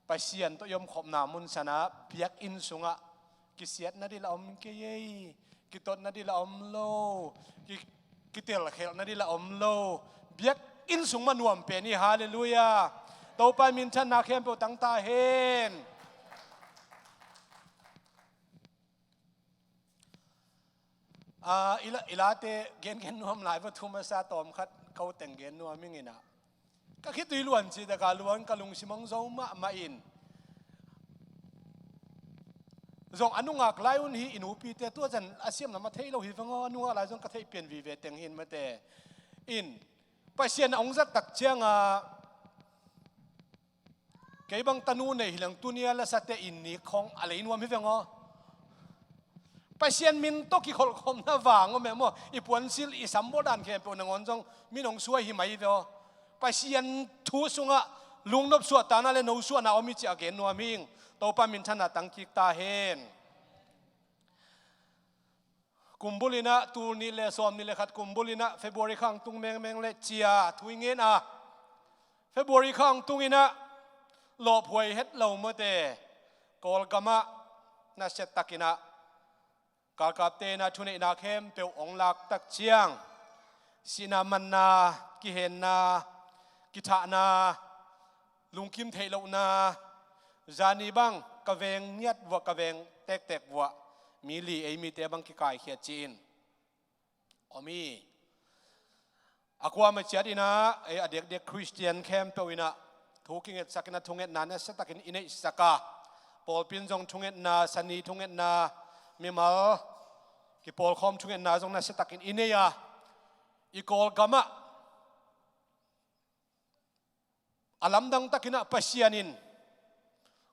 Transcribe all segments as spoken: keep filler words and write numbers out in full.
Pasian tawh i omkhopna mun sanah biakinn sungah kisiatna dil a om kei ei, kitotna dil a om lo, ki, kitelkhelhna dil a om lo. Biakinn sung mah nuam pen hi. Halleluiah. Topa minthanna khempeuh tang ta hen. Ah, i la, i late gengen nuam lai va, thu masa tawm khat ko teng gen nuam ing inah. Ka khitui luan cih takah luan ka lungsim hong zo mahmah in. Zong a nungak lai un hi i nupite, tua zan a siamna mah thei lo hi veng aw, a nungak lai zong ka theih pian vive teng hin mate. In, Pasian a hong zat tak ciangah, kei bang tanu nei hi leng tunia lasate in nik khong a lei nuam hi veng aw. Pasian min tawh kikholhkhopna vang om em aw, i puansil i sambawl dan khempeuh nangawn zong min hong suai hi mai hi ve aw. Pasian thu sungah lungnop suahtakna le no suahna om hi ci a gen nuam hing. Topa minthanna tang kik ta hen. Kumbul inah, tul nih le sawm nih le khat kumbul inah February kha hong tung mengmeng le cia thu i ngen a, February kha hong tung inah lawphuai het lo mate, Kawlgamah nasiatakinah galkapte inah thuneihna khempeuh hong lak tak ciang, sihna manna, kihenna, kithahna, lungkim theih lohna, zani bang ka veng ngiat vuah, ka veng tektek vuah mi li ei mite bang kikaikhiat ci-in om hi. A kuamah ciat inah ei a diakdiak Khristian khempeuh inah thu kingetsak inah thungetna nasiatakin i neihsak a, pawlpi in zong thungetna, sani thungetna, mimal kipawlkhawm thungetna zong nasiatakin i nei a, i Kawlgamah a lamdang takinah Pasian in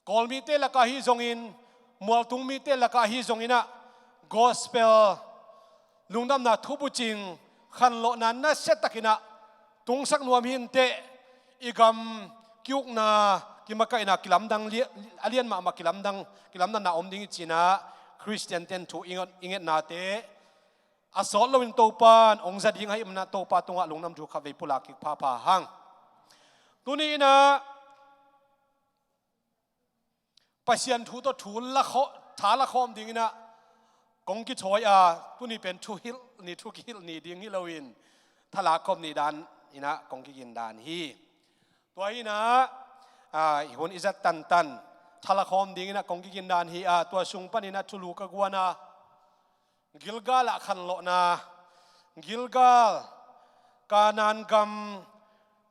Kawl mite lakah ahi zongin, mualtung mite lakah ahi zonginah gospel, lungdamna thubucing khanlawhna nasiatakinah tungsak nuam hi inteh, i gam kiukna, kimakaihna kilamdang lia-, a lian mahmah kilamdang, kilamdanna om ding hi cinah Khristian ten thu i nget-, i ngetnate a sawt loin Topa in hong za ding ahih manah Topa tungah lungdam thu khatvei pulak kik phapha hang. Tuni inah Pasian thu tawh thu la khaw-, tha la khawm dinginah kong kithawi a, tuni pen thu hilh ni, thu kihilh ni ding hi loin thalak khawm ni dan inah kong kigin dan hi. Tua inah, a, i hun i zat tantan tha la khawm dinginah kong kigin dan hi a, tua sung paninah thulu ka guan a, Gilgal ah khanlawhna, Gilgal, Kanaan gam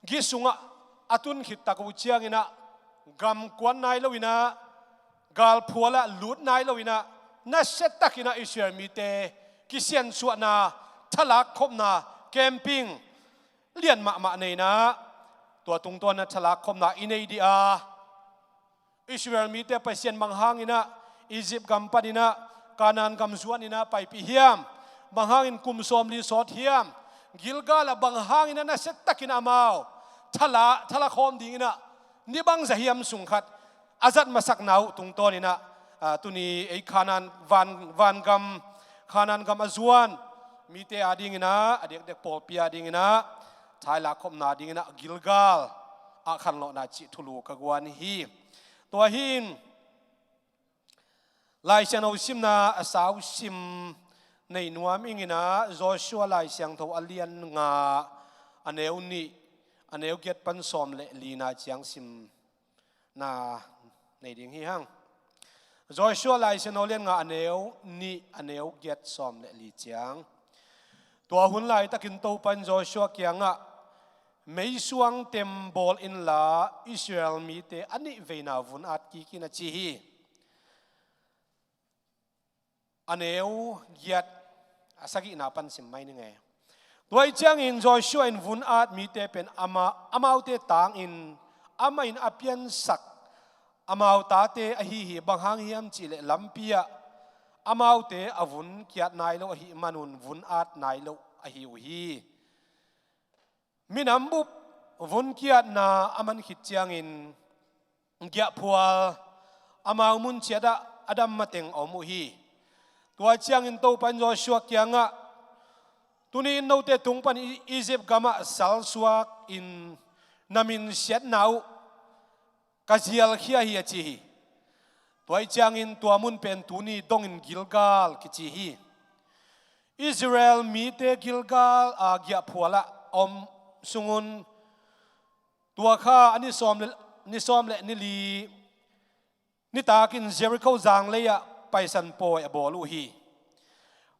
gi sungah a tun khit tak uh cianginah gam kuan nai loinah, galphual ah lut nai loinah, nasiatakinah Israel mite kisiansuahna, thalak khopna, camping lian mahmah neinah, tua tungtawnah thalak khopna i nei dih a, Israel mite Pasian bang hanginah Egypt gam paninah Kanaan gam zuaninah paipih hiam? Bang hangin kum sawmli sawt hiam? Gilgal ah bang hanginah nasiatakin amau thala, thala khawm dinginah ni bangza hiam sung khat a zat masakna uh tungtawninah, a, tuni ei Kanaan van, vangam, Kanaan gam a zuan mite adinginah, a diakdiak pawlpi adinginah thalak khopna dinginah Gilgal ah khanlawhna cih thulu ka guan hi. Tua hi-in Lai Siangtho simna a sau sim nei nuam inginah Joshua Lai Siangtho a lian nga, a neu nih, a neu giat pan sawm le lina ciang simna nei ding hi hang. Joshua Lai Siangtho lian nga, a neu nih, a neu giat sawm le li ciang. Tua hun laitakin Topa in Joshua kiangah, meisuang tem bawl inla Israel mite a nih veina vun at kik in, a ci hi. A neu giat, a sagihna pan sim mai ning e. Tua ahih ciangin Joshua in vun at mite pen ama, amaute tangin amah in a piansak amau tate ahi hi. Bang hang hiam cihleh lampi ah amaute a vun kiat nai lo ahih manun vun at nai lo ahi uh hi. Minam bup vun kiatna a man khit ciangin giahphual amau mun ciatah a dam mateng a om uh hi. Tua ciangin Topa in Joshua kiangah, tuni in note tung pan I-, Egypt gamah salsuak in na min siatna uh ka zialkhia hi, a ci hi. Tua ih ciangin tua mun pen tuni dongin Gilgal kici hi. Israel mite Gilgal a giahphualah a om sungun tua kha a ni sawm le, ni sawm le ni li nitakin Jericho zanglei ah Paisan pawi a bawl uh hi.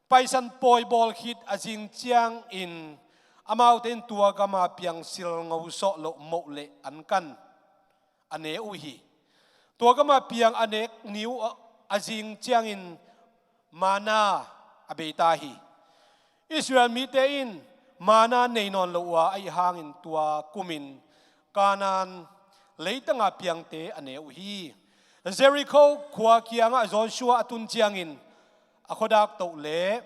Paisan pawi bawl khit a zing ciangin amaute in tua gama piang silngo sawh loh moh le ankan a ne uh hi. Tua gama piang a nek ni uh a zing ciangin mana a beita hi. Israel mite in mana nei nawn lo uh a, ahi hangin tua kumin Kanaan leitanga piangte a ne uh hi. Jericho khua kiangah Joshua a tun ciangin a khuadak toh le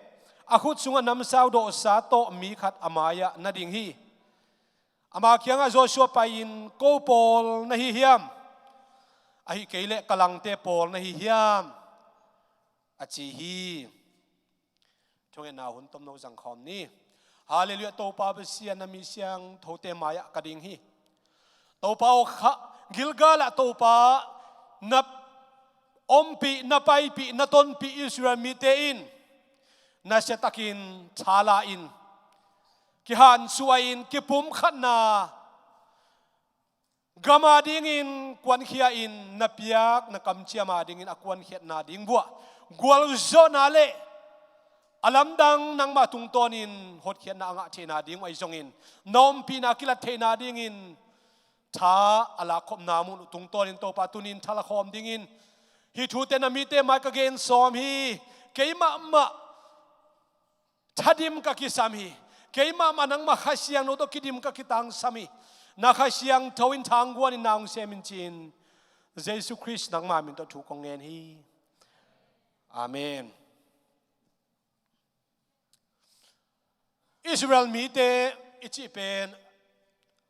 a khut sungah namsau dawhsa tawh mi khat a mai-ah na ding hi. Ama kiangah Joshua pai-in, "Ko pawl na hi hiam? Ahih kei leh ka langte pawl na hi hiam?" a ci hi. Thungetna hun tomno zangkhawm ni. Halleluiah. Topa Pasian, na mi siangthote mai-ah ka ding hi. Topa aw, kha Gilgal ah Topa na ompih, na paipih, na tonpih Israel mite in nasiatakin thala-in, kihansuah-in, kipumkhatna gam adingin kuankhia-in, na piak na kamciam adingin a kuankhiatna ding vuah gualzawhna le a lamdang nangmah tungtawnin hotkhiatna a ngah theihna ding uh ahi zongin, na ompihna kilat theihna dingin tha a lakkhopna mun uh tungtawnin Topa tunin thala khawm dingin hih thute na mite mai ka gen sawm hi. Keimahmah thadim ka kisam hi. Keimahmah nangmah Kha Siangtho tawh kidim ka kitangsam hi. Na Kha Siangtho in thangguanin na hong semin ci-in Jesu Khrist nangmah min tawh thu kong ngen hi. Amen. Israel mite i cih pen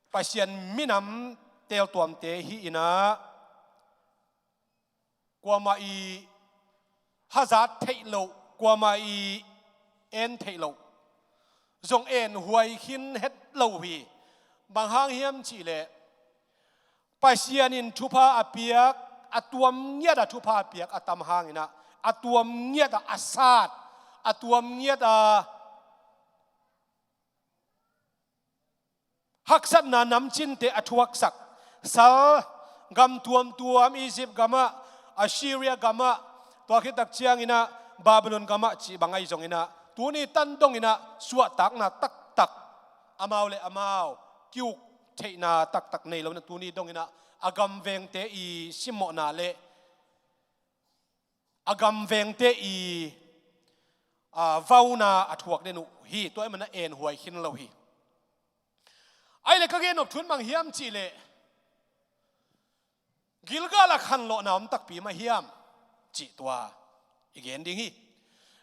Pasian minam teltuamte hi-in ah, kuamah i hazat theih loh, kuamah i en theih loh, zong enhuai khin het lo uh hi. Bang hang hiam cihleh, Pasian in thupha a piak, a tuam ngiat a thupha a piak a tam hangin ah, a tuam ngiat a a sat, a tuam ngiat a haksatna namcinte a thuaksak, sal gam tuamtuam, Egypt gamah, Assyria gamah, tua khit tak ciangin ah Babylon gamah cih bang ahi zongin ah, tuni tan dongin ah suahtakna taktak, amau le amau ki-uk theihna taktak nei lo-in ah, tuni dongin ah a gamvengte i simmawhna le a gamvengte i, a, vauna a thuak den uh hi. Tua ahih manin ah enhuai khin lo hi. Ahih leh ka gen nop thu in bang hiam cihleh, Gilgal ah khanlawhna om takpi mah hiam cih tua i gen ding hi.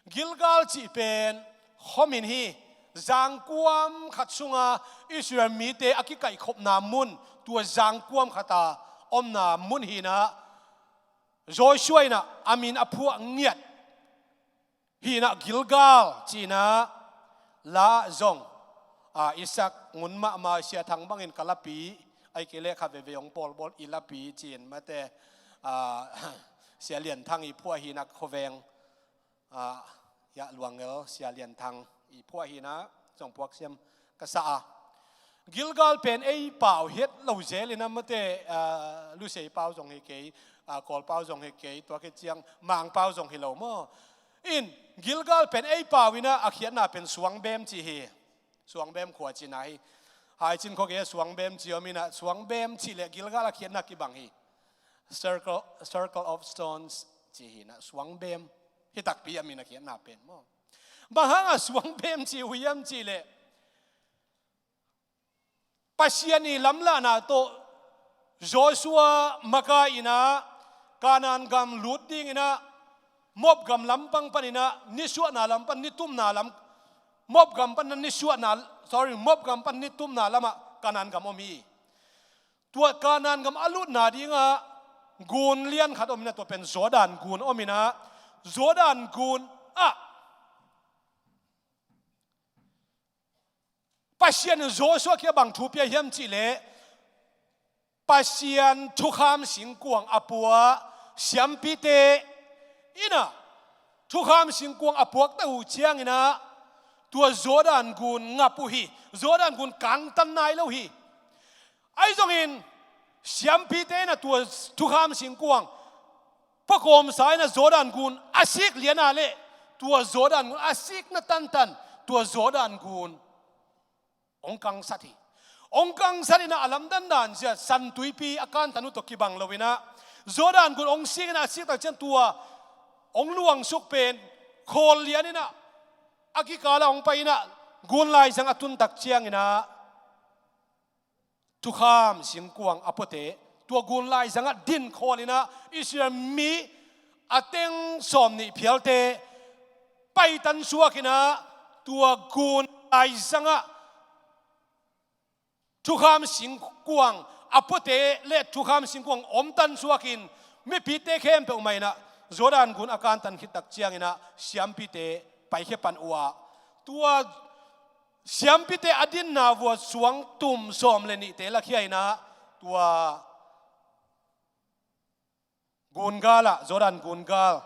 Gilgal cih pen khomin hi. Zangkuam khat sunga Israel mite a kikaihkhopna mun, tua zangkuam khat a omna mun hi-in ah, Joshua in ah a min a phuah ngiat hi-in ah, Gilgal ci-in ah la zong, a, Isaac ngun mahmah, Sia Thang bangin ka lapi, ahih kei leh kha veve hong pawlbawl, i lapi ci-in mate, a, Sia Lian Thang i phuah hi-in ah, khuaveng, a, Yah Luangel, Sia Lian Thang i phuah hi-in ah, zong phuak siam ka sa a. Gilgal pen ei pau het lo zel-in ah mate, a, Lusei pau zong hi kei, a, Kawl pau zong hi kei, tua khit ciang Mang pau zong hi lo maw. In, Gilgal pen ei pau in ah a khiatna pen Suangbem ci hi. Suangbem khua cihna hi. Haicin khua gei Suangbem ci om in ah, Suangbem cih leh Gilgal a khiatna kibang hi. Circle, Circle of Stones ci hi-in ah, Suangbem hi takpi a min a khiatna pen maw. Bang hangah Suangbem ci uh hiam cihleh, Pasian i lamlahna tawh Joshua makai-in ah Kanaan gam lut dingin ah, Moab gam lampang panin ah, nisuahna lam pan nitumna lam, Moab gam pan nisuahna, sorry, Moab gam pan nitumna lamah Kanaan gam om hi. Tua Kanaan gam a lutna dingah gun lian khat om in ah, tua pen Jordan gun om in ah, Jordan gun ah Pasian in Joshua kiang bang thu pia hiam cihleh, Pasian thukham singkuang a pua siampite in ah thukham singkuang a puak ta uh ciangin ah tua Jordan gun ngap uh hi. Jordan gun kangtan nai lo hi. Ahi zongin siampite in ah tua thukham singkuang puakawmsa in ah Jordan gun a sik lian a leh tua Jordan gun a sikna tantan tua Jordan gun hong kangsat hi. Hong kangsat in ah a lamdang dan zia San Tuipi a kantan uh tawh kibang lo in ah Jordan gun hong sik in ah a sik tak ciang tua hong luangsuk pen khawl lian in ah a kikal ah hong pai in ah gun laizang a tun tak ciangin ah thukham singkuang a puate tua gun laizang ah din khawl in ah Israel mi a teng sawm nih phialte paitan suak in ah tua gun laizang ah thukham singkuang a puate le thukham singkuang omtan suakin mipite khempeuh mah in ah Jordan gun a kantan khit tak ciangin ah siampite paikhia pan uh a tua siampite a dinna vua suangtum sawm le nihte lakhia in ah tua gun gal ah, Jordan gun gal,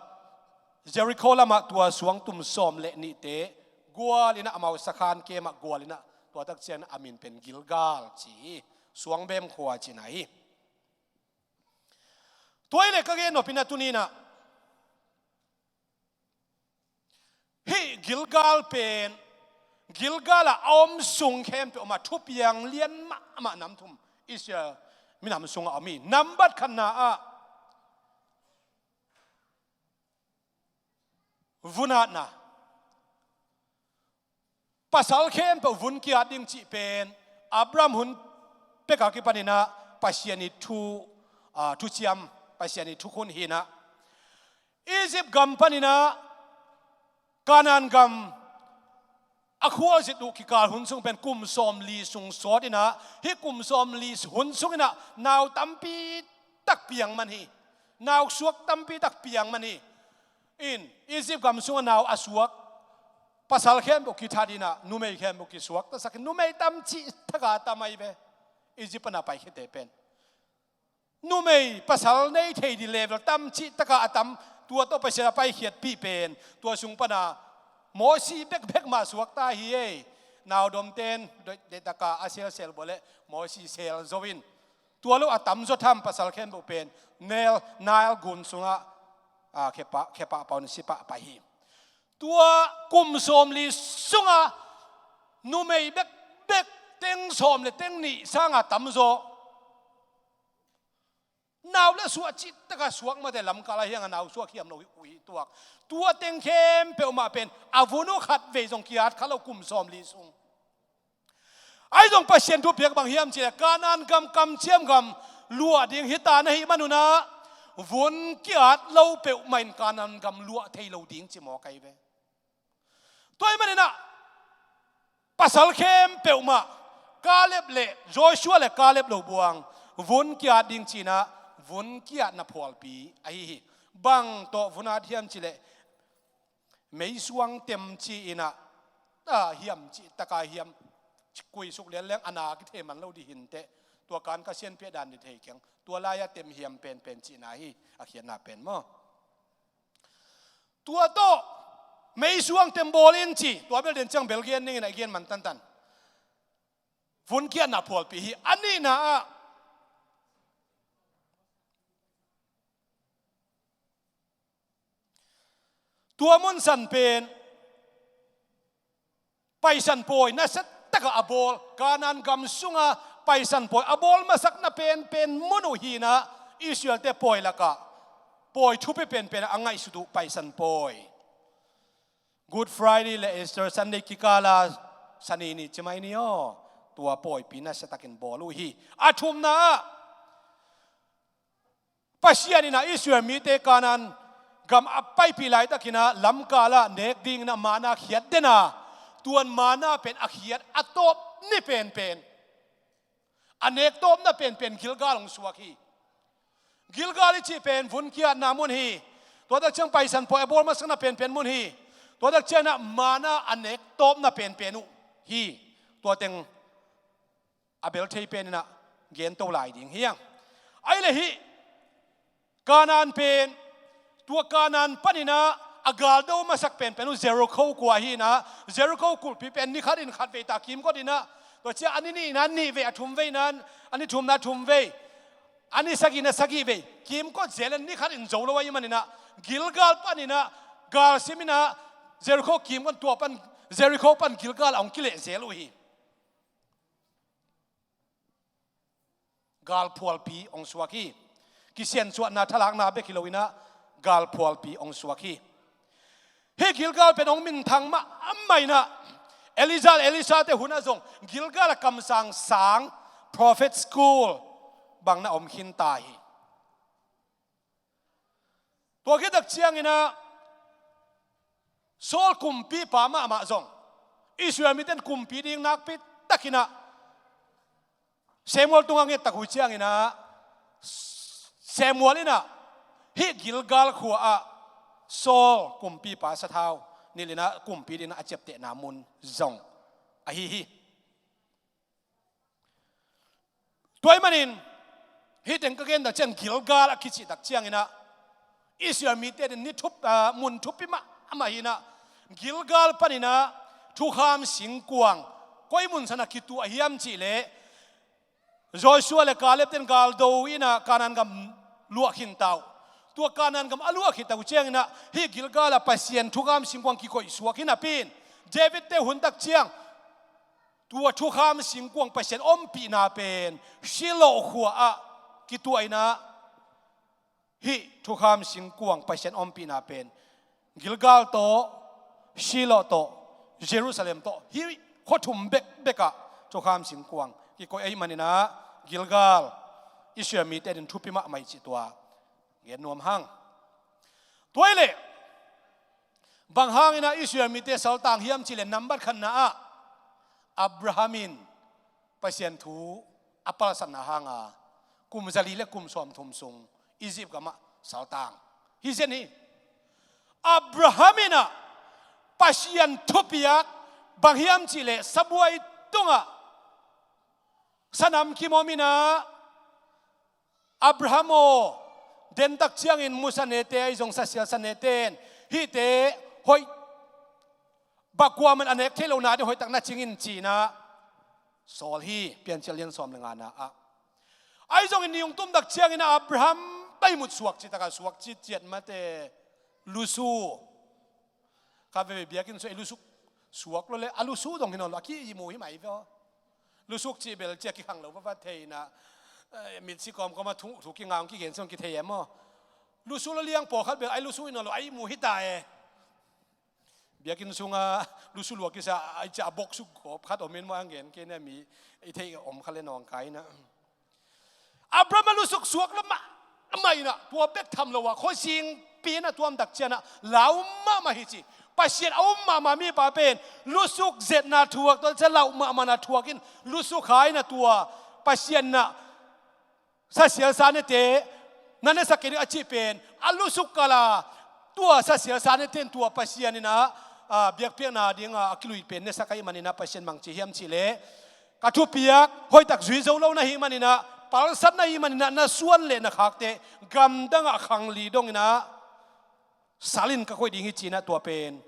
Jericho lamah tua suangtum sawm le nihte gual in ah amau sakhan kem ah gual in ah tua tak ciang a min pen Gilgal ci hi. Suangbem khua cihna hi. Tua hi leh ka gen nop in ah tuni in ah hih Gilgal pen Gilgal ah a om sung khempeuh mah thupiang lian mahmah nam thum Israel minam sungah a om hi. Nambat khatna ah vunatna. Pasal khempeuh vun kiat ding cih pen Abraham hun pek a kipan in ah Pasian ih thu, ah, thuciam, Pasian ih thukhun hi in ah Egypt gam pan in ah Kanaan gam a khualzin uh kikal hun sung pen kum sawmli sung sawt in ah hih kum sawmli hun sung in ah nau tampi tak piang man hi. Nau suak tampi tak piang man hi. In Egypt gam sungah nau a suak pasal khempeuh kithat in ah numei khempeuh kisuaktasak in numei tam cih tak a tam ahi ve. Egypt pan a paikhiate pen numei pasal nei thei ding level tam cih tak a a tam tua tawh Pasian a paikhiatpih pen tua sung pan a Mosi bekbek mah suakta hi ei. Nau domten deihtak a a selsel bua leh Mosi sel zo in tua lo a tamzaw tham pasal khempeuh pen Nile, Nile gun sungah, ah, khepah, khepah pau in si pah pai hi. Tua kum sawmli sungah numei bekbek teng sawm le teng nih sanga tamzaw nau le suah cih tak a suak mate lamkal a hiang a nau suak hiam lo uh hi tuak. Tua teng khempeuh mah pen a vun uh khatvei zong kiat kha lo kum sawmli sung. Ahi zong Pasian thupiak bang hiam cih leh Kanaan gam kamciam gam luah ding hi ta na hih man un ah vun kiat lo peuhmah in Kanaan gam luah thei lo ding ci mawk ahi ve. Tua ahih man in ah pasal khempeuh mah Kaleb le Joshua le Kaleb lo buang vun kiat ding ci in ah vun kiatna phualpi ahi hi. Bang tawh vun at hiam cih leh meisuang tem ci in ah, ah, hiam cih tak a hiam kuisuk lian leng a na kithei man lo ding hi inteh. Tua kan ka sianpiah dan ding thei keng. Tua lai-ah tem hiam penpen cihna hi a khiatna pen maw. Tua tawh meisuang tem bawl in ci tua bel den ciang bel gen ning in a gen man tantan. Vun kiatna phualpi hi. A nihna ah tua mun san pen Paisan pawi nasia takah a bawl, Kanaan gam sungah Paisan pawi a bawl masakna penpen mun uh hi in ah, Israel-te pawi lakah pawi thupi penpen a ngaihsut uh Paisan pawi. Good Friday le Easter Sunday kikala Sani ni ci mai ni aw, tua pawipi nasia takin bawl uh hi. A thumna ah Pasian in ah Israel mite Kanaan gam a paipih laitakin ah lamkal ah nek dingin ah manna khiat den a, tuan manna pen a khiat a tawp ni penpen, a nek tawpna penpen Gilgal hong suak hi. Gilgal i cih pen vun kiatna mun hi. Tua tak ciang Paisan pawi a bawl masakna penpen mun hi. Tua tak ciang ah manna a nek tawpna penpen uh hi. Tua teng a bel thei pen in ah gen to lai ding hi hang. Ahi le hih Kanaan pen, tua Kanaan paninah a galdo masak penpen uh Jericho khua hi inah, Jericho kulhpi pen ni khatin khatvei ta kimkot inah, tua ciah a ni nihna nihvei, a thumvei na, a ni thumna thumvei, a ni sagihna sagihvei kimkot zel in ni khatin zo lo ahih maninah Gilgal paninah galsim inah Jericho kimkot, tua pan, Jericho pan Gilgal a hong kileh zel uh hi. Galphualpi hong suak hi. Kisiansuahna thalakna bek hi lo inah galphualpi hong suak hi. Hih Gilgal pen hong minthang mahmah inah Elijah le Elisha te hunah zong Gilgal a kamsang sang, prophet school bang na om khinta hi. Tua khit tak cianginah Saul kumpipa mahmah zong Israel mite in kumpi ding nakpi takinah Samuel tungah nget tak uh cianginah Samuel inah hih Gilgal khua ah Saul kumpipa sathau nilh inah kumpi dingin a ciaptehna mun zong ahi hi. Tua ahih manin hih teng ka gen tak ciang Gilgal a kicih tak cianginah Israel mite in ni thup, ah, mun thupi mahmah hi inah Gilgal paninah thukham singkuang koi mun sanah kituah hiam cihleh Joshua le Caleb ten galdo inah Kanaan gam luah khinta uh. Tua Kanaan gam a luah khit tak uh cianginah hih Gilgal ah Pasian thukham singkuang kikoih suak hi napi in David te hun tak ciang tua thukham singkuang Pasian ompihna pen Shiloh khua ah kituah inah hih thukham singkuang Pasian ompihna pen Gilgal tawh, Shiloh tawh, Jerusalem tawh, hih khua thum bekbek ah thukham singkuang kikoih ahih maninah Gilgal Israel mite in thupi mahmah hi cih tua gen nuam hang. Tua ahih leh bang hanginah Israel mite saltang hiam cihleh nambat khatna ah Abraham in Pasian thu a palsatna hanga kum zali le kum sawmthum sung Egypt gamah saltang hi zen hi. Abraham inah Pasian thupiak bang hiam cihleh sabuai tungah sanam kim om inah Abraham aw, dentak ciangin musa nete ahi zong sasial sa nete in hihte hoih, bang kuaman a nek thei lo nading hoihtak na cing in ci inah sawl hi. Piancil lian sawm le ngana ah ahi zongin ni hong tumtak ciangin Abraham pai mut suak citak a suak citciat mate lusu. Kha veve biakinn sung ei lusuk suak lo le a lusu dong hi nawn lo a ki-ihmu hi mai ve aw. Lusuk cih bel cia kikhang lo vavat thei inah, eh, mitsi kawmkawm a thu, thu kinga hong kigen sung kithei em aw. Lusu lo liang pawlkhat bel ai lusu hi nawn lo a ihmu hi ta e. Biakinn sunga lusu lua kisa ai cia a bok suk kawp khat om in maw ang gen kei na mi i theih om kha le nawng kai inah. Abraham a lusuk suak lo mahmah inah tua bek tham lo ah khuazing pi inah tuamtak cianah lau mahmah hi ci. Pasian a um mahmah mipa pen lusuk zetna thuak tua cia lau mahmahna thuak in lusuk kha inah tua Pasian inah sasial sa nete na nesak kei ding a cih pen a lusuk kala tua sasial sa nete in tua Pasian inah, ah, biakpiakna dinga a kilui pen nesak ahih maninah Pasian bangci hiam cihleh ka thupiak hoihtak zui zo lo na hih maninah, palsat na hih maninah na suan le na khakte gamdangah khangli donginah salin ka koih ding hi cinah tua pen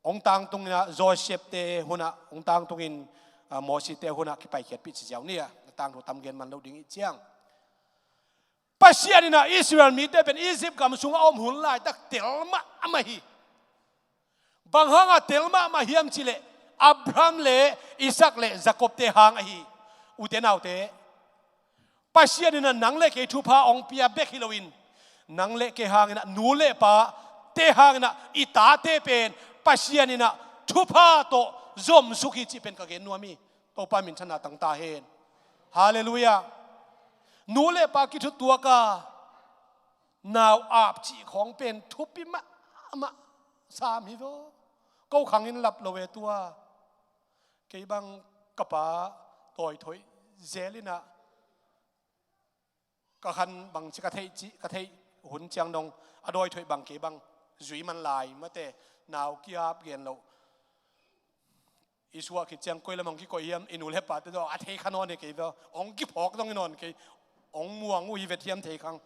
hong tangtunginah Joseph te hunah hong tangtungin, ah, Moses te hunah kipaikhiatpih ci ziau ni a, na tangthu tam gen man lo ding ih ciang. Pasian inah Israel mite pen Egypt gam sungah a om hun laitak tel mahmah hi. Bang hanga tel mahmah hiam cihleh Abraham le Isaac le Jacob te hang ahi. Ute naute, Pasian inah nang le kei thupha hong pia bek hi loin nang le kei hanginah nu le pa te hanginah i tate pen Pasian inah thupha tawh zomsuk hi cih pen ka gen nuam hi. Topa minthanna tang ta hen. Halleluiah. Nu le pa kithutuak a nau ap cih khawng pen thupi mahmah sam hi vaw. Ko khangin lap lo e tua. Kei bang ka pa dawithoih zel inah ka khan bang ci ka theih cih ka theih hun ciang dong a dawithoih bang kei bang zui man lai mate nau kiap gen loh. I suah khit ciang koi lam hong kikoih hiam i nu le pate dong a thei kha nawn hi kei vaw. Hong kiphawk dong hi nawn kei. Hong muang uh hi vet hiam thei khang.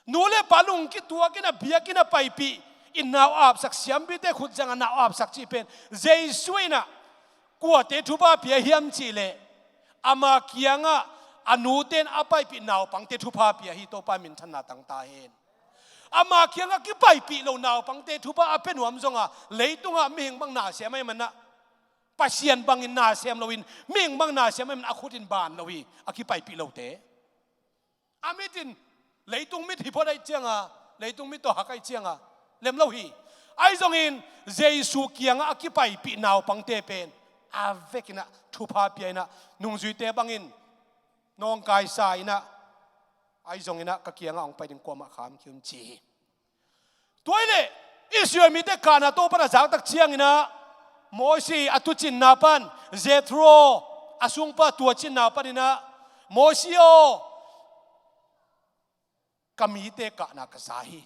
Nu le pa lungkituak in a biakinn a paipih in nau apsak, siampite khut zangah nau apsak cih pen Jesu in ah kuate thupha pia hiam cih leh ama kiangah a nute in a paipih naupangte thupha pia hi. Topa minthanna tang ta hen. Ama kiangah kipaipih lo naupangte thupha a pia nuam zongah leitungah mihing bang na sem ahih manin ah, Pasian bangin na sem loin, mihing bang na sem ahih manin a khut in ban lo hi, a kipaipih lote. A mit in leitung mit hi phot ahih ciangin, leitung mit tawh hak ahih ciangin lem lo hi. Ahi zongin Jesu kiangah a kipaipih naupangte pen a vekin ah thupha pia in ah, nungzuite bangin nawngkaisa in ah, ahi zongin ah ka kiangah hong pai ding, kuamah kham kei un, ci hi. Tua hi leh Israel mite kahna Topa'n a zak tak ciangin ah, Mosi a tuucinna pan, Jethro a sungpa tuucinna panin ah, Mosi aw, ka mite kahna ka za hi.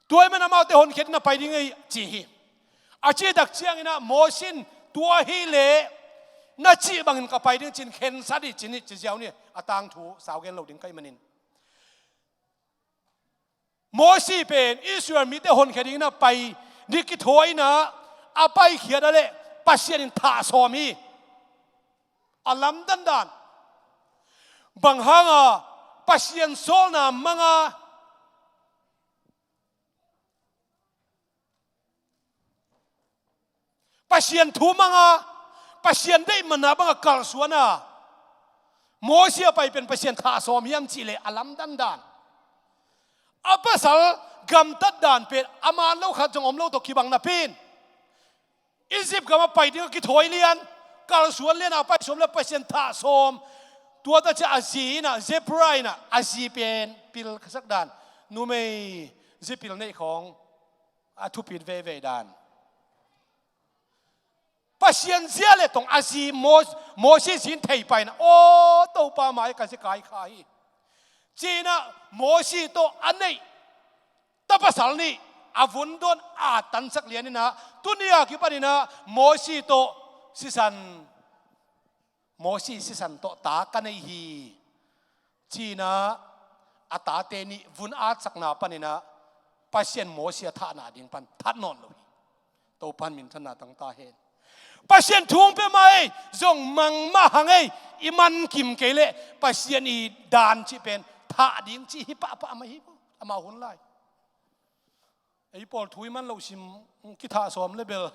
Tua ahih manin amaute honkhia dingin na pai ding hi, ci hi. A cih tak ciangin ah Mosi in, tua hi leh na cih bangin ka pai ding, ci-in khensat hi, ci-in hi, ci ziau ni. A tangthu sau gen lo ding ka hih manin, Mosi pen Israel mite honkhia dingin a pai ding kithawi in ah, a paikhiat ah leh Pasian in thah sawm hi. A lamdang dan. Bang hang a? Pasian sawlna mang a, Pasian thu mang a, Pasian deih manna bangah kalsuan a, Mosi a pai pen Pasian thah sawm hiam cih leh a lamdang dan. A pasal gamtat dan pen a man lo khat zong om lo tawh kibang napi-in, Egypt gamah pai dingah kithawi lian, kalsuan lian a pai sawm leh Pasian thah sawm. Tua ta ciang a zi in ah, Zipporah in ah, a zi pen pil ka sak dan, numei zi pil neih khawng a thupit veivei dan. Pasian zia leh tong a zi Mo-, Mosi zi in thei pah in ah, aw Topa, mai ka zi kai kha hi, ci-in ah Mosi tawh a neih tapasal nih a vun dawn a tansak lian in ah, tuni a kipan in ah Mosi tawh sisan, Mosi sisan tawh ta ka nei hi, ci-in ah a tate nih vun atsakna panin ah Pasian Mosi a thahna ding pan that nawn lo hi. Topa'n minthanna tang ta hen. Pasian thu hong pia mah ei, zong mang mah hang ei, i man kim kei leh Pasian i dan cih pen thah ding cih hi pahpah mah hi. Amau hun lai ei pawl thu i man loh sim, kithah sawm leh bel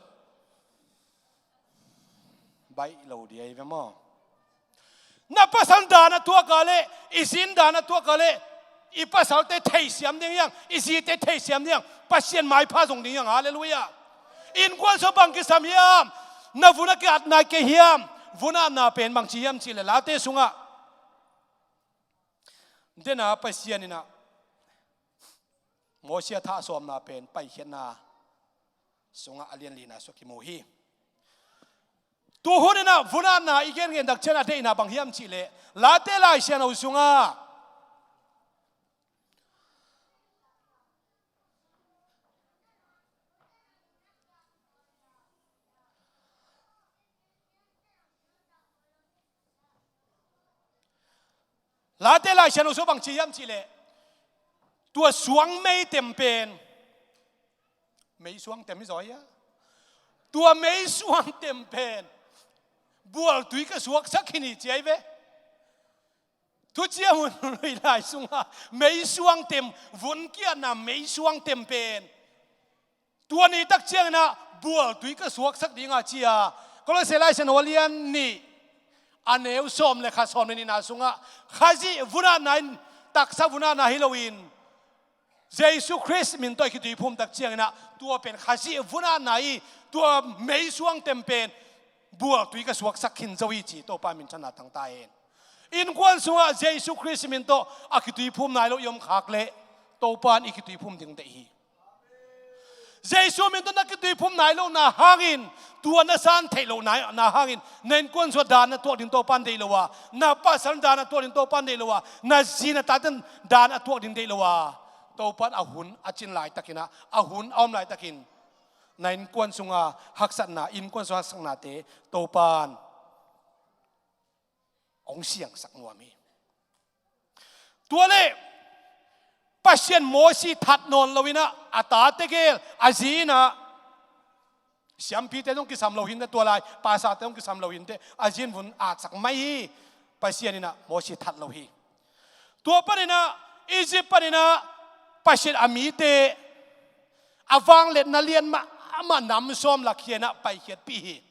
baih lo ding hi ve maw. Na pasal dan a tuak a leh, i zi in dan a tuak a leh, i pasalte theisiam ding hi hang, i zite theisiam ding hi hang, Pasian maipha zong ding hi hang. Halleluiah. Innkuan sungah bang kisam hiam? Na vun a ki-at nai kei hiam? Vun atna pen bangci hiam cih leh Late sungah, dena Pasian in ah Mosi a thah sawmna pen Paikhiatna sungah a lian lina sungah kimu hi. Tu hun in ah vun atna i gengen tak ciang a deihna bang hiam cih leh Late Lai Siangtho sungah Late Lai Siangtho sungah bang ci hiam cih leh, tua suang mei tem pen, mei suang tem hi zaw hia? Tua mei suang tem pen bualtui ka suaksak khin hi ci ahi ve. Thuciam hun lui lai sungah mei suang tem, vun kiatna mei suang tem pen tua ni tak ciangin ah bualtui ka suaksak ding a ci a, Kolose Lai Siangtho a lian nih, a neu sawm leh khat, sawm leh nihna sungah Khazih vun atna in, taksa vun atna hi loin Jesu Khrist min tawh i kituiphum tak ciangin ah tua pen Khazih vun atna hi, tua mei suang tem pen bualtui ka suaksak khin zo hi ci, Topa minthanna tang ta hen. Innkuan sungah Jesu Khrist min tawh a kituiphum nai lo i om khak leh Topa in i kituiphum ding deih hi. Jesu min tawh na kituiphum nai lohna hangin, tua na san theih lohna hangin, na innkuan sungah dan a tuak ding Topa in deih lo a, na pasal dan a tuak ding Topa in deih lo a, na zi na tate dan a tuak ding deih lo a, Topa in a hun a cin laitakin ah, a hun a om laitakin na innkuan sunga haksatna, innkuan sunga haksatnate Topa in hong siangsak nuam hi. Tua leh Pasian Mosi that nawn lo in ah, a tate gel a zi in ah, siampite zong kisam lo hi inteh, tua lai pastorte zong kisam lo hi inteh, a zi in vun atsak mai hi. Pasian in ah Mosi that lo hi. Tua panin ah, Egypt panin ah Pasian a mite a vangliatna lian mahmah nam sawm lakhia in ah paikhiatpih hi.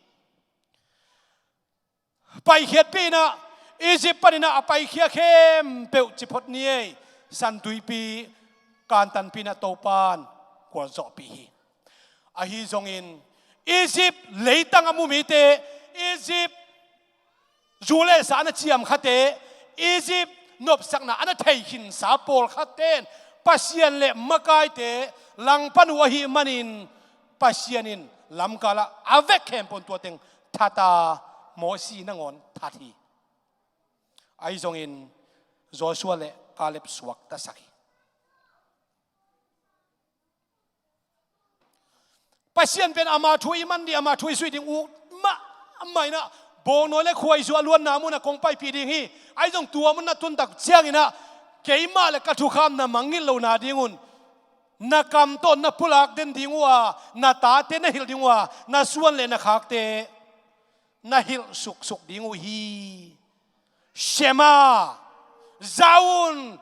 Paikhiatpih in ah, Egypt panin ah a paikhia khempeuh ci phot ni ei, San Tuipi kantanpih in ah Topa'n gualzawhpih hi. Ahi zongin Egypt leitang a mu mite, Egypt zu le sa a na ciamkhate, Egypt nopsakna a na thei khinsa pawlkhatte in Pasian le makaite langpan uh ahih manin, Pasian in lamkal ah a vek khempeuh in tua teng that a, Mosi nangawn that hi. Ahi zongin Joshua le Caleb suaktasak hi. Pasian pen ama thu i man ding, ama thu i zuih ding ut mahmah in ah, bawngnawi le khuaizu a luanna mun ah kong paipih ding hi. Ahi zong tua mun na tun tak ciangin ah, keimah le ka thukham na mangngilh lo nadingun, na kam tawh na pulak den ding uh a, na tate na hilh ding uh a, na suan le na khakte na hilh suksuk ding uh hi. Shema, za un,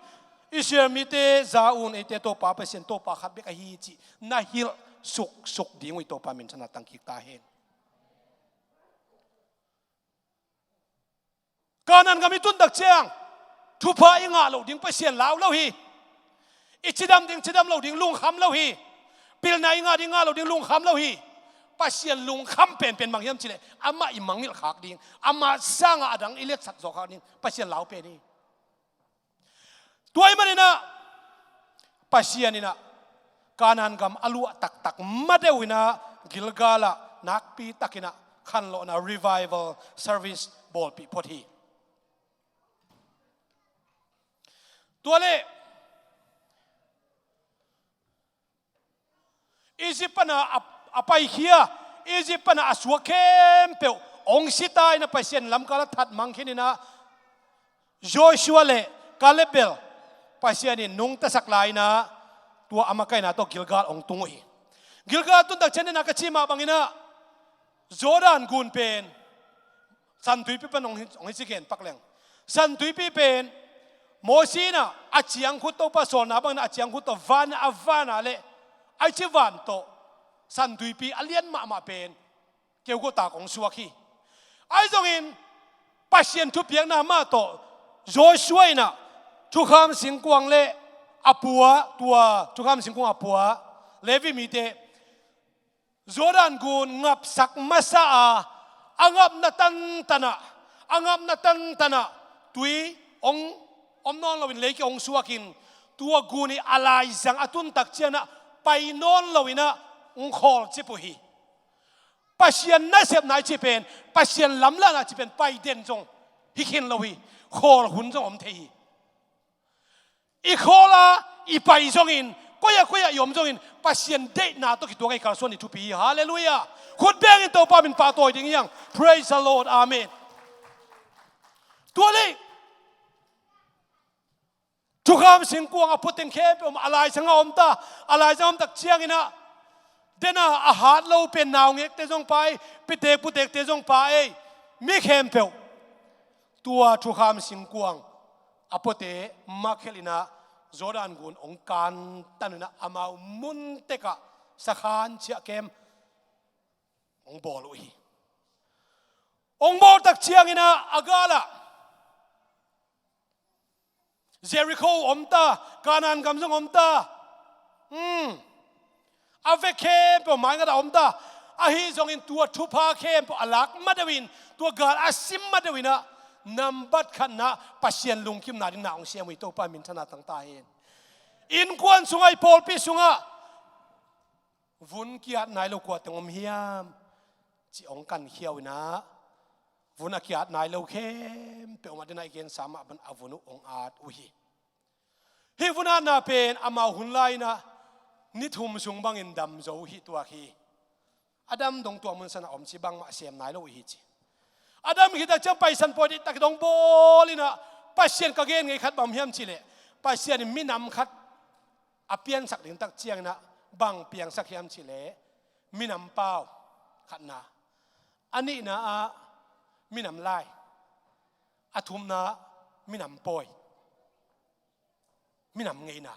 Israel mite za un, eite Topa Pasian Topa khat bek ahi cih na hilh suksuk ding uh hi. Topa minthanna tangkik ta hen. Kanaan gam i tun tak ciang, thupha i ngah loh ding Pasian lau lo hi. I cidam ding cidam lo ding lungkham lo hi. Pilna i ngah ding ngah lo ding lungkham lo hi. Pasian lungkham penpen mang hiam cih leh, amah i mangngilh khak ding, amah sangin a dang i letsat zawk khak ding Pasian lau pen hi. Tua ahih manin ah, Pasian in ah Kanaan gam a luah taktak ma deuh in ah, Gilgal ah nakpi takin ah khanlawhna, revival service bawlpih phot hi. Tua leh Egypt pan a, a, a paikhia, Egypt pan a a suak khempeuh hong si ta in ah, Pasian lamkal ah that mang khin in ah, Joshua le Caleb bel Pasian in nungtasak lai in ah, tua a makaihna tawh Gilgal hong tung uh hi. Gilgal tun tak ciangin ah, ka cih mah bangin ah, Jordan gun pen, San Tuipi pan hong hi, hong hi ci gen pak leng. San Tuipi pen, Mosi in ah a ciangkhut, Topa sawlna bangin ah a ciangkhut tawh van a van a leh, a ci van tawh San Tuipi a lian mahmah pen keukutak hong suak hi. Ahi zongin Pasian thupiakna mah tawh Joshua in ah thukham singkuang le a pua, tua thukham singkuang a pua Levi mite Jordan gun ngapsak masa a, a ngapna tantan ah, a ngapna tantan ah tui hong om nawn loin, leiki hong suakin, tua gun i a laizang a tun tak ciangin ah pai nawn loin ah hong khawlcip uh hi. Pasian nasepna i cih pen, Pasian lamlahna i cih pen pai den zong hi khin lo hi. Khawl hun zong om thei hi. I khawl a i pai zongin, koi ah koi ah i om zongin, Pasian deihna tawh kituak a i kalsuan i thupi hi. Halleluiah. Khut bengin Topa min pahtawi ding hi hang. Praise the Lord. Amen. Tua leh thukham singkuang a pua teng khempeuh a laizang a om ta, a laizang a om tak ciangin ah, den a a hat lo pen naungekte zong pha ei, pitek putekte zong pha ei, mi khempeuh tua thukham singkuang a puate makhelh in ah Jordan gun hong kantan un ah, amau mun tek ah sakhan ciah kem hong bawl uh hi. Hong bawl tak ciangin ah a gal ah Jericho om ta, Kanaan gam zong om ta. Hmm. A vek khempeuh maingat a om ta. Ahi zongin tua thupha khempeuh a lak ma deuh in, tua gal a sim ma deuh in ah, nambat khatna Pasian lungkimna ding na hong siam uh hi. Topa minthanna tang ta hen. Innkuan sungah, i pawlpi sungah vun kiat nai lo kua teng om hiam cih hong kankhia uh in ah, vun a kiat nai lo khempeuh mah, den a i gensa mah bang a vun uh hong at uh hi. Hih vun atna pen amau hun lai in ah ni thum sung bangin dam zo uh hi tuak hi. A dam dong tua mun san a om ci, bangmah sem nai lo uh hi ci. A dam khit tak ciang paisan pawi diktak dong bawl in ah, Pasian ka gen ngei khat bang hiam cih leh, Pasian in minam khat a piansak ding tak ciangin ah bang piangsak hiam cih leh minam pau khatna, a nihna ah minam lai, a thumna ah minam pawi, minam ngeina.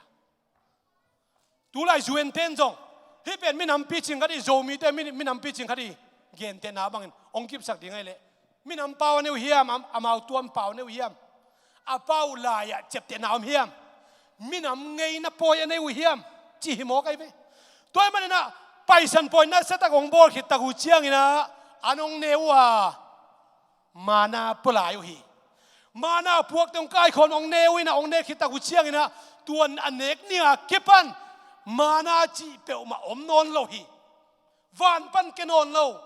Tulai U N pen zong hih pen minam picing khat hi, Zomite min-, minam picing khat hi, gentehna bangin hong kipsak ding ahih leh minam pau a nei uh hiam, am-, amau tuam pau a nei uh hiam? A pau lai-ah ciaptehna om hiam? Minam ngeina pawi a nei uh hiam? Cih hi mawk ahi ve. Tua ahih manin ah Paisan pawi nasia tak hong bawl khit tak uh ciangin ah an hong ne uh a, mana pua lai uh hi. Mana puakte hong kaikhawm, hong ne uh in ah, hong ne khit tak uh ciangin ah tua a nek ni a kipan mana cih peuhmah om nawn lo hi. Van pan kia nawn lo.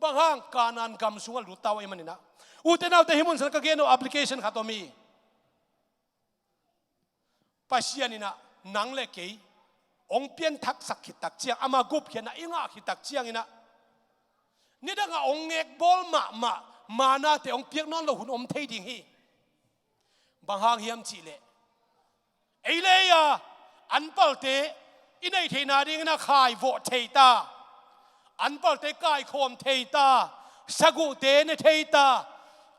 Bang hang? Kanaan gam sungah lut ta uh ahih manin ah. Ute naute, hih mun san ka gen uh application khat om hi. Pasian in ah nang le kei hong pianthaksak khit tak ciang, ama gupkhiatna i ngah khit tak ciangin ah, nidangah hong ngekbawl mahmah manate hong piak nawn lo hun om thei ding hi. Bang hang hiam cih leh, ei le ei a an palte i neih theihna dingin ah khai vawh thei ta, an palte kaikhawm thei ta, saguhte ne thei ta,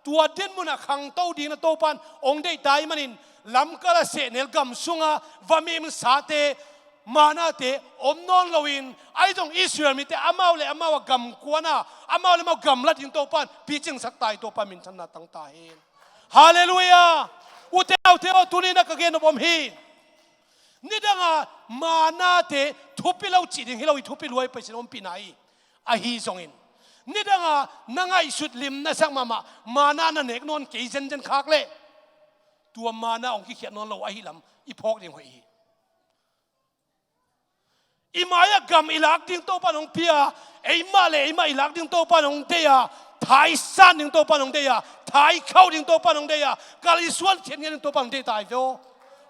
tua dinmun ah khangto dingin ah Topa'n hong deih ta ahih manin, lamkal a sehnel gam sungah va mimsate, manate om nawn loin, ahi zong Israel mite amau le amau a gam kuan a, amau le amau gamla ding Topa'n picingsak ta hi. Topa minthanna tang ta hen. Halleluiah. Ute naute aw, tuni-in ah ka gen nop om hi. Nidangah manate thupi lo cih ding hi lo hi, thupi lua hi, Pasian ompihna hi. Ahi zongin, nidangah na ngaihsut lim na sak mahmah mana na nek nawn kei zenzen khak leh, tua mana hong kikhiat nawn lo ahih lam i phawk ding hoih hi. I mai-ah gam i lak ding Topa'n hong pia, eimah le eimah i lak ding Topa'n hong deih a, tha i san ding Topa'n hong deih a, tha i khauh ding Topa'n hong deih a, kal i suan khiat ngiat ding Topa'n hong deih ta hi ve aw.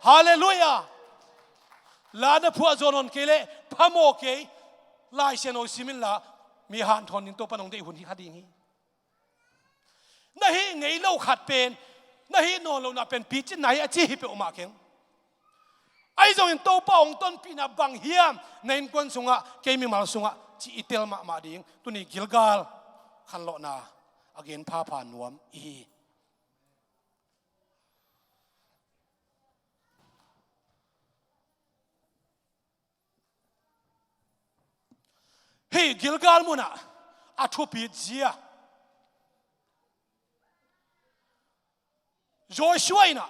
Halleluiah. La na phuah zaw nawn kei leh phamawh kei, Lai Siangtho sim inla, mi hanthawn ding Topa'n hong deih hun hi kha ding hi. Na hih ngei lo khat pen, na hih nawn lohna pen picinna hi a ci hi peuhmah keng. Ahi zongin Topa hong tonpihna bang hiam na innkuan sungah, kei mimal sungah cih i tel mahmah ding tuni Gilgal khanlawhna a gen phapha nuam i hi. Hih Gilgal munah a thupit zia Joshua in ah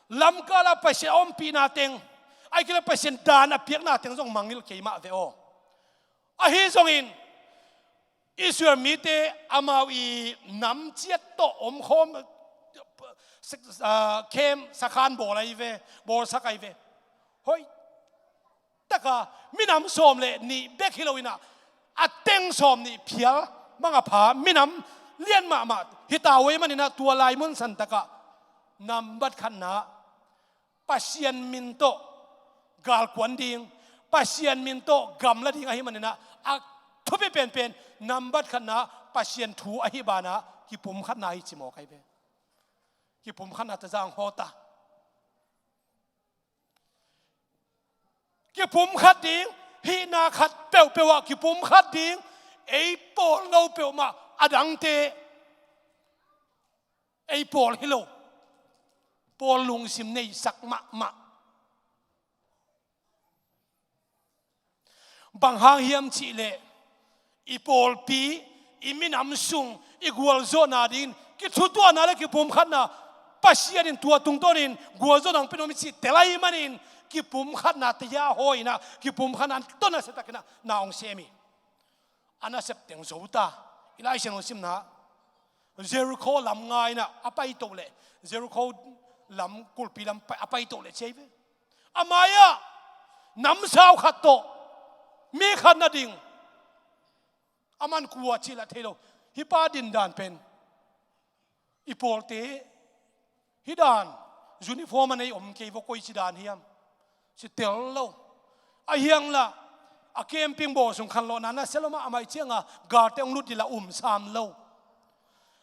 lamkal ah Pasian ompihna teng, ahih kei leh Pasian daan a piakna teng zong mangngilh kei mah ve aw. Ahi zongin Israel mite amau i nam ciat tawh omkhawm, ah, camp sakhan bawl ahi ve, bawlsak ahi ve. Hoih taka minam sawm le nih bek hi lo in ah, a teng sawm nih phial mang a pha minam lian mahmah hi ta uh ahih manin ah, tua lai mun san takah nambat khatna Pasian min tawh galkuan ding, Pasian min tawh gamla ding ahih manin ah, a thupi penpen nambat khatna Pasian thu ahih banah kipumkhatna hi ci mawk ahi ve. Kipumkhatna ta zang hawta. Kipumkhat ding, hihna khat peuhpeuh ah kipumkhat ding, ei pawl lo peuhmah a dangte, ei pawl hi lo, pawl lungsim neisak mahmah. Bang hang hiam cih leh, i pawlpi, i minam sung, i gualzawhna dingin kithutuahna le kipumkhatna, Pasian in tua tungtawnin gualzawhna hong pia nuam hi cih tel ahih manin, kipumkhatna taya hawi in ah, kipumkhatna tawh nasia takin ah na hong sem hi. A nasep teng zo ta. I Lai Siangtho simna, Jericho lam nga in ah a paito leh, Jericho lam kulhpi lam pai-, a paito leh ci ahi ve. A mai-ah namsau khat tawh mi khat na ding. Aman kua cih lah thei lo. Hih pa dindan pen, i pawlte hih dan, uniform a nei om kei vaw, koici dan hiam ci tel lo. A hiang lah, a camping bawl sung khanlawhna nasia lo mah, a mai cianga galte hong lut ding lah um sam lo.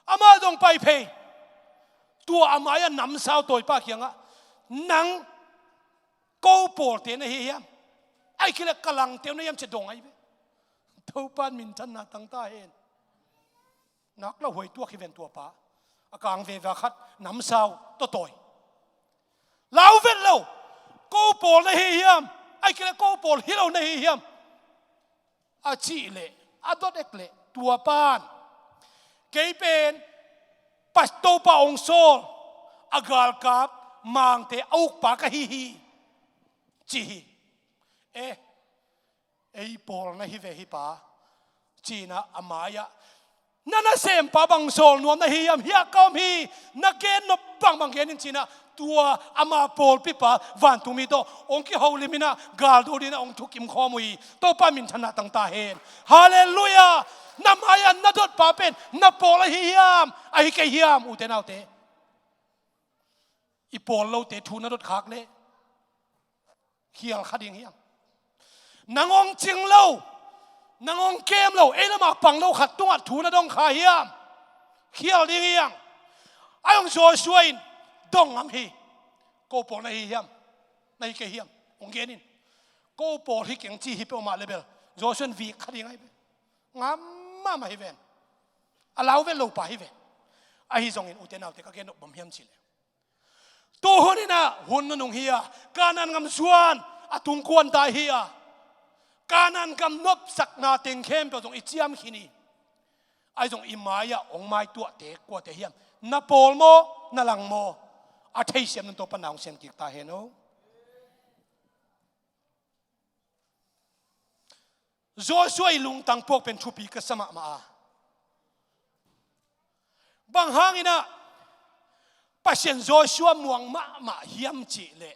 Amah zong pai phei. Tua a mai-ah namsau tawipa kiangah, Nang ko pawlte na hi hiam? Ahih kei leh ka langte uh na hiam ci-a dong ahi ve. Topa'n minthanna tang ta hen. Nak lo huai tuak hi ven tua pa. A kang veve khat namsau tawtawi. Lau vet lo. Ko pawl na hi hiam? Ahih kei leh ko pawl hi lo na hi hiam? A cih leh, a dot ek leh, tua pa'n, kei pen, Pas-, Topa hong sawl, a galkap, mangte a ukpa ka hi hi, ci hi. Eh, ei pawl na hi ve hi pa, ci-in ah a mai-ah, na nasempa bang sawl nuam na hi hiam, hiah ka om hi, na gen nop bangbang gen in ci-in ah, tua ama pawlpipa vantungmi tawh hong kiholim in ah, galdo dingin ah hong thukim khawm uh hi. Topa minthanna tang ta hen. Halleluiah. Na mai-ah na dotpa pen na pawl ahi hiam, ahi kei hiam, ute naute? I pawl lote thu na dot khak leh khial kha ding hiam? Nang hong cing lo, nang hong kem lo, ei lamah pang lo khat tungah thu na dong kha hiam? Khial ding hiam? Ahi zong Joshua in dong ngam hi. Ko pawl na hi hiam, na hi kei hiam? Hong gen in. Ko pawl hi keng ci hi peuhmah leh bel Joshua in vik kha ding ahi ve. Ngam mahmah hi ven. A lau vet lo pa hi ve. Ahi zongin ute naute, ka gen nop bang hiam cih leh, tu hun in ah hun nunung hi a, Kanaan gam zuan a tungkuan ta hi a, Kanaan gam nopsakna teng khempeuh zong i ciam khin hi. Ahi zong i mai-ah hong maituahte kuate hiam? Na pawl maw, na lang maw? A theisiam nung Topa'n na hong sem kik ta hen aw. Joshua i lungtang puak pen thupi ka sa mahmah a. Bang hangin ah Pasian Joshua muang mahmah hiam cih leh,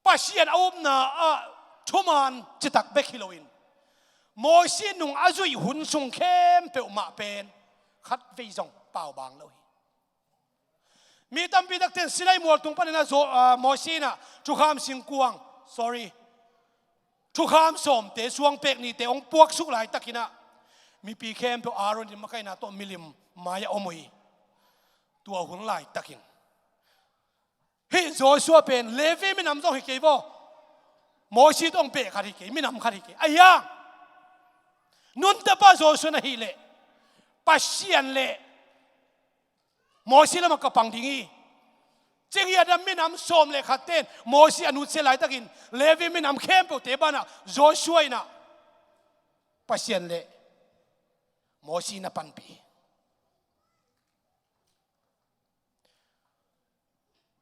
Pasian a upna ah thuman citak bek hi loin, Mosi nung a zuih hun sung khempeuh mah pen khatvei zong paubaang lo hi. Mi tampi takte in Sinai mual tung panin ah Zo-, ah, Mosi in ah thukham singkuang, sorry, thukham sawmte, suangpek nihte hong puaksuk laitakin ah, mipi khempeuh Aaron in makaihna tawh milim mai-ah om uh hi. Tua hun laitakin, hih Joshua pen Levi minam zong hi kei vaw, Mosi tawh hong beh khat hi kei, minam khat hi kei. Ahi hang, nuntakpa Joshua na hih leh, Pasian leh Mosi lamah ka pang ding hi, ci-in ah minam sawm le khatte in Mosi a nutsiat laitakin, Levi minam khempeuhte banah Joshua in ah Pasian leh Mosi na panpih hi.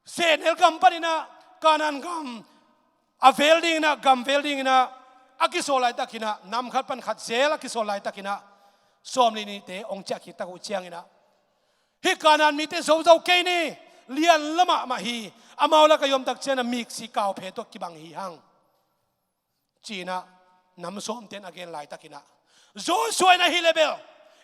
Sehnel gam panin ah Kanaan gam a vel dingin ah, gam vel dingin ah a kisawl laitakin ah, nam khat pan khat zel a kisawl laitakin ah, sawmli nihte hong ciah kik tak uh ciangin ah, hih Kanaan mite zozau kei ni, lian lua mahmah hi, amau lakah i om tak ciangin ah miksi kauphe tawh kibang hi hang, ci-in ah nam sawmte in a gen laitakin ah, Joshua in ahih leh bel,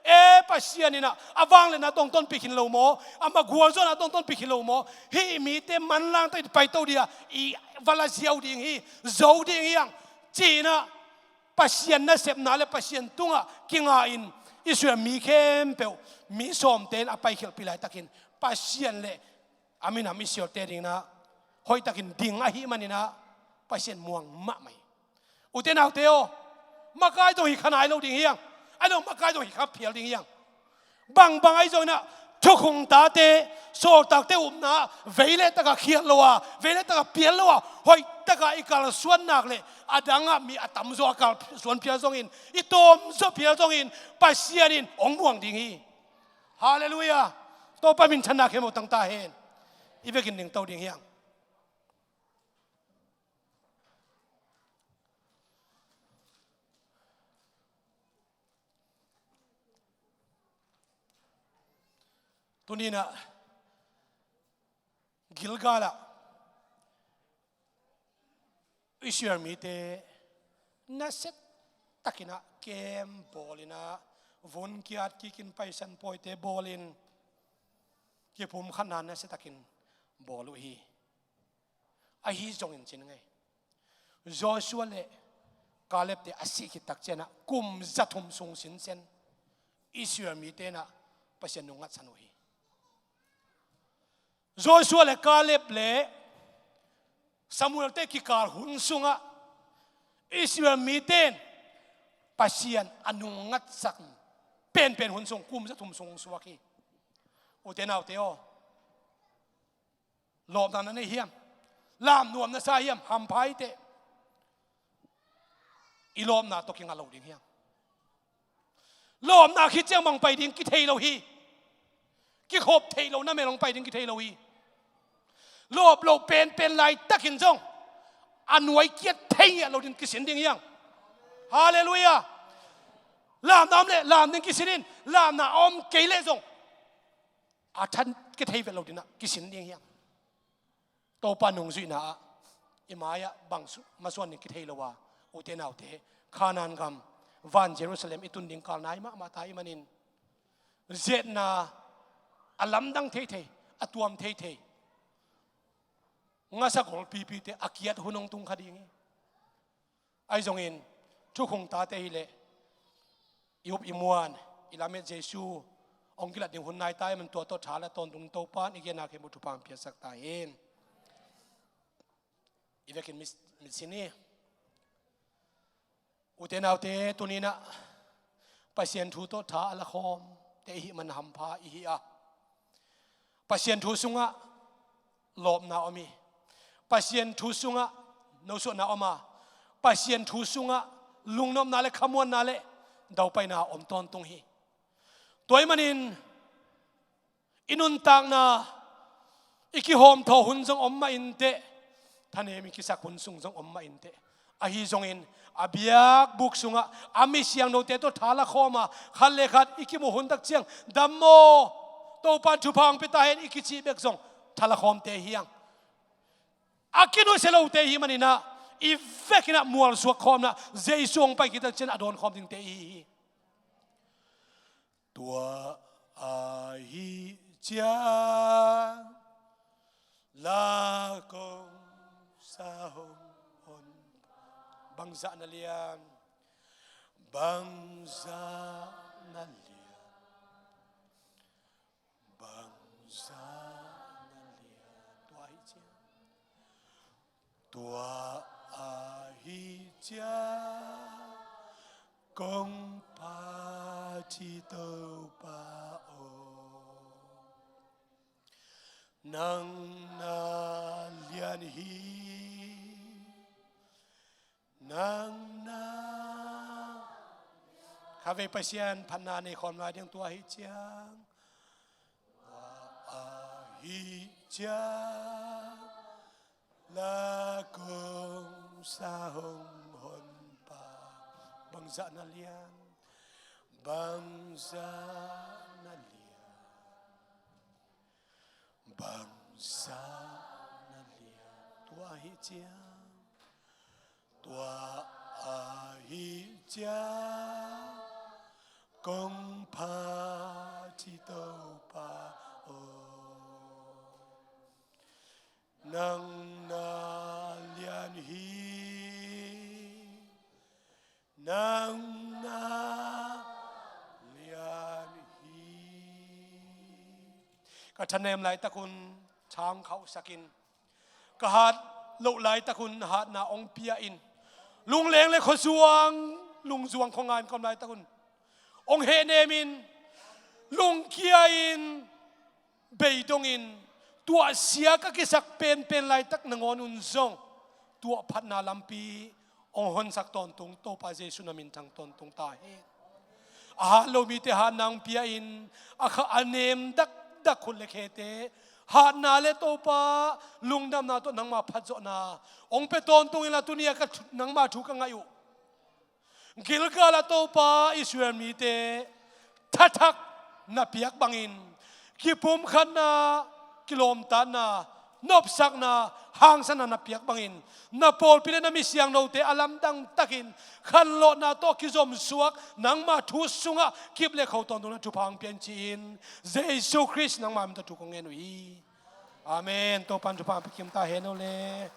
e, Pasian in ah a vangliatna tawh hong tonpih khin lo maw, ama gualzawhna tawh hong tonpih khin lo maw, hih mite manlang takin paito ding a, i va la ziau ding hi, zo ding hi hang, ci-in ah Pasian nasepna leh Pasian tungah kinga-in, Israel mi khempeuh, mi sawmte in a paikhialhpih laitakin, Pasian leh a minam Israelte dingin ah hoihtakin ding ahih manin ah Pasian muang mahmah hi. Ute naute aw, makai zong hi kha nai lo ding hi hang. Ahi zong makai zong hi kha phial ding hi hang. Bangbang ahi zongin ah, thukhun tate, sawltakte upna ah veilet takah khiat lo a, veilet takah pial lo a, hoih takah i kalsuan nak leh, a dangah mi a tamzaw a kalsuan phial zongin, i tawmzaw phial zongin, Pasian in hong muang ding hi. Halleluiah. Topa minthanna khempeuh tang ta hen. I vekin dingto ding hi hang. Tuni-in ah Gilgal ah Israel mite nasia takin ah camp bawl in ah, vun kiat kikin paisan pawite bawlin, kipumkhatna nasia takin bawl uh hi. Ahi zongin ci-in ngei, Joshua le Caleb-te a sih khit tak ciangin ah kum za thum sung sinsen Israel mite in ah Pasian nungngatsan uh hi. Joshua le Kaleb le Samuel te kikal hun sungah Israel mite in Pasian a nung ngatsak penpen hun sung kum za thum sung suak hi. Ute naute aw, lawpna na nei hiam? Lam nuam na sa hiam? Hampha hi teh. I lawpna tawh kinga lo ding hiam? Lawpna khit ciang bang pai ding kithei lo hi. Kikhop theih lo na mel hong pai ding kithei lo hi. Lawp lo penpen laitakin zong a nuai kiat thei ngiat lo ding kisin ding hiang. Halleluiah. Lamna om leh lam ding kisin in, lamna om kei leh zong a than kithei vet lo dingah kisin ding hiang. Topa nungzuihna ah i mai-ah bang su-, masuan ding kithei lo a, ute naute, Kanaan gam, van Jerusalem i tun ding kal nai mahmah ta i manin, ziatna a lamdang theithei, a tuam theithei, ngasa golpipite a kiat hun hong tung kha ding hi. Ahi zongin thukhun tate hileh i up i muan, i lamet Jesu hong kilat ding hun nai ta i man, tua tawh tha le tawntung Topa in i genna khempeuh thupha hong piaksak ta hen. I vekin mit, mitsin hi. Ute naute, tuni-in ah Pasian thu tawh tha a la khawmte i hih man hampha i hi a, Pasian thu sungah lawpna om hi. Pasian thu sungah nosuahna om a, Pasian thu sungah lungnopna le khamuanna le daupaina om tawntung hi. Tua ahih manin i nuntakna i kihawmthaw hun zong om mah inteh, thanem i kisak hun sung zong om mah inteh. Ahi zongin a biakbuk sungah a mi siangthote tawh tha la khawm a, khat le khat i kimuh hun tak ciang, "Dam maw, Topa in thupha hong pia ta hen," i kicih bek zong tha la khawmte hiang. A kinusia lote i hih manin ah i vekin ah mualsuak khawmna, Jesu hong pai khit tak ciang a dawn khawm dingte i hi hi. Tua ahih ciang la kong sa hong hon, bangzah na lian, bangzah na lian, bangzah na lian. Tua ahih ciang, tua ahih ciang kong phat hi Topa aw. Nang na lian hi, nang na. Khatvei Pasian phatna nei khawm lai ding, tua ahih ciang, tua ahih ciang la kong sa hong honpa. Bangzah na lian, bangzah na lian, bangzah na lian. Tua ahih ciang, tua ahih ciang kong phat hi Topa aw. Nang na lian hi, nang na lian hi. Ka thanem laitak un tha hong khauhsak in, ka hat loh laitak un hatna hong pia in, lungleng le khuazuang, lungzuang khuangaih in ka om laitak un hong hehnem in, lungkia in, beidong in, tuahsia ka kisak penpen laitak nangawn un zong tuahphatna lampi hong honsak tawntung Topa Jesu na min thang tawntung ta hen. A hat lo mite hatna hong pia in, a kha a nem dakdak khut le khete hatna le Topa lungdamna tawh nangma phatzawhna hong pia tawntung inla, tuni-a ka thu, nangma thu ka ngaih uh. Gilgal ah Topa Israel mite thathak na piak bangin, kipumkhatna, kilawmtatna, nopsakna, hangsanna na piak bangin, na pawlpi le na mi siangthote a lamdang takin khanlawhna tawh kizomsuak, nangma thu sungah kip le kho tawntungna thupha hong pia in ci-in, Jesu Khrist nangma min tawh thu kong ngen uh hi. Amen. Topa in thupha hong pia kim ta hen o le.